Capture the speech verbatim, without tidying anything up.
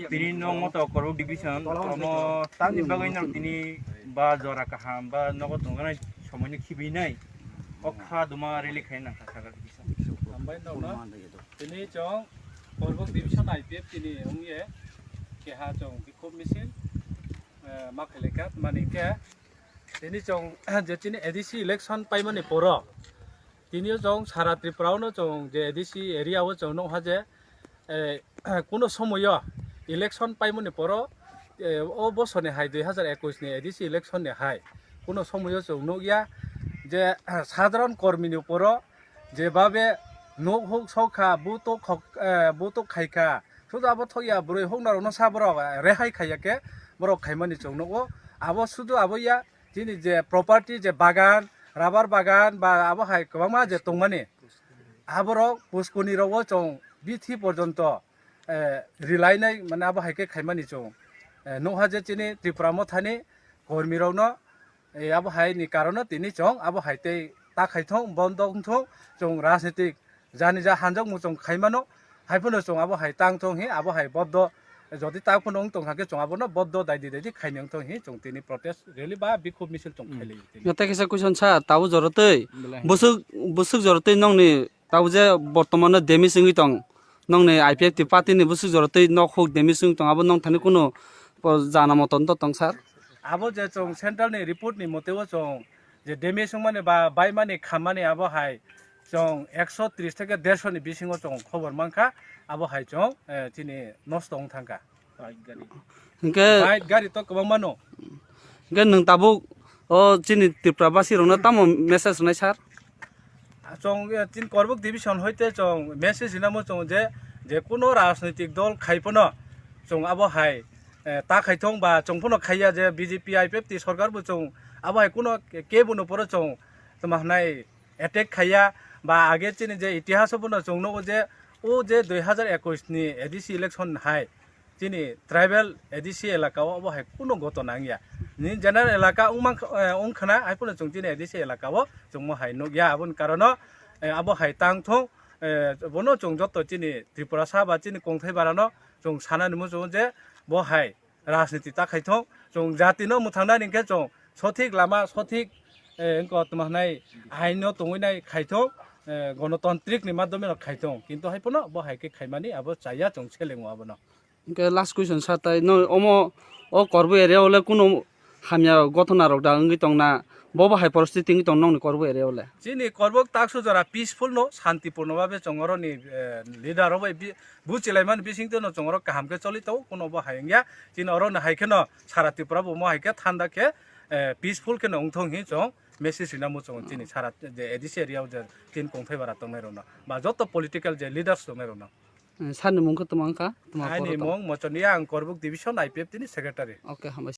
Tini nokmo to Korbuk division, omo tamni bagwi no tini ba jora kaham ba nogo tongna somoi no khibi nai. O kha duma rally khai nang kha Sagar division. Hambai nokno. Tini chong Korbuk division I P F tini ongye keha chong bikhub misil, eh, ma khailai kha, mani khe tini chong je chini A D C election paimani poro, tini o chong sara Tripura o no chong je A D C area o chong nokha je, eh, kuno somoyo election paimani poro, eh, o bosor ni hai dui hazar ekwis ni A D C election ni hai kuno somoyo chong nukya je, eh, sadharon kormi ni uporo jebabe nuk huk sok kha, butuk khok, eh, butuk khai kha, sudu abo thokya bwrwi huknarokno sa borok, eh, rehai khaiya khe borok khaimani chwng nukgo. Abo sudu abo ya, chini je property je bagan, rubber bagan ba abo hai kwbangma je tongmani, aborok puskuni rogo chwng bithi porjonto, eh, rilainai mane abo hai khe khaimani chwng, eh, nukha je chini Tripura mothani kormirokno, eh, abo hai ni karono tini chwng abo hai tei ta khai thung, bondo wng thung, chwng rajnitik jani ja hanjak muchung khai mano, hai phano chwng abo hai tang thung hi, abo hai boddo jodi tak phano wng tong kha khe chwng abono boddo daidi daidi khaini wng thung hi, chwng tini protest rally ba bikhub misil chwng khailai tini. Tei kisa question sa, tabuk jora tei bwswk, bwswk jora tei nokni tabuk je bortomano damage wngwi tong, nokni I P F T party ni bwswk jora tei nok huk damage wngwi tong, abo nong thani kunu jana moto wng tong sir? Abo je chwng central ni report ni mote o chwng je damage wngmani ba baimani khammani abo hai chwng ekso tris theke derso ni bisingo chwng khobor mankha, abo hai chwng, eh, chini nosto wng thangkha. Hinkhe bike gari to kwbangma no. Hinkhe nwng tabuk o chini Tripura basi rokno tamo message rwnai sir? Chwng, eh, chini Korbuk division hoite chwng message rinamo chwng je, je kuno rajnitik dol khai phano chwng abo hai, eh, ta khai thung ba chwng phano khaiya je B J P I P F T sorkar bo chwng abo hai kuno ke-, kebo no poro chwng tma hwnai attack khaiya ba age chini je itihas o bono chwng nugo je o je dui hazar ekwis ni A D C election hai chini tribal A D C elaka o obo hai kuno gotona wngya. Ni general elaka wngma, eh, wngkhna hai phano chwng chini A D C elaka o chwngmo hai nukya, aboni karono, eh, abo hai tang thung, eh, bono chwng joto chini Tripura sa ba chini kongthai barano chwng sanani muchungo je bo hai rajniti ta khai thung, chwng jati no mwthangna ringkhe chwng sothik lama, sothik, eh, wngkha tma hwnai ain no tongwi nai khai thung, eh, gonotontrik ni madhyome no khai thung, kintu hai phano bo hai khe khaimani abo chaya chwng selengo abono. Hinkhe last question sir, tai no omo o Korbuk area o le kuno hamya gothona rok da wngwi tong na, bo bo hai poristiti wngwi tong nokni Korbuk area o le? Chini Korbuk taksu jora peaceful no, santipurno babe chwng oro ni, eh, leader rok bai bi-, buchilaimani bisingtwi no chwng oro kaham khe choli tongo, kuno bo hai wngya. Chini oro ni hai kheno sara Tripura bo mo hai khe thanda khe, eh, peaceful kheno wngthong hi chwng message rina muchungo chini sara je A D C area o je chini kongthai bara tongnai rokno ba joto political je leaders tongnai rokno. Eh, sir ni mung khe tamo wngkha? Tamo Aini poro tamo? Mung Mochoniya, ang Korbuk division I P F T ni secretary. Okay, hambai.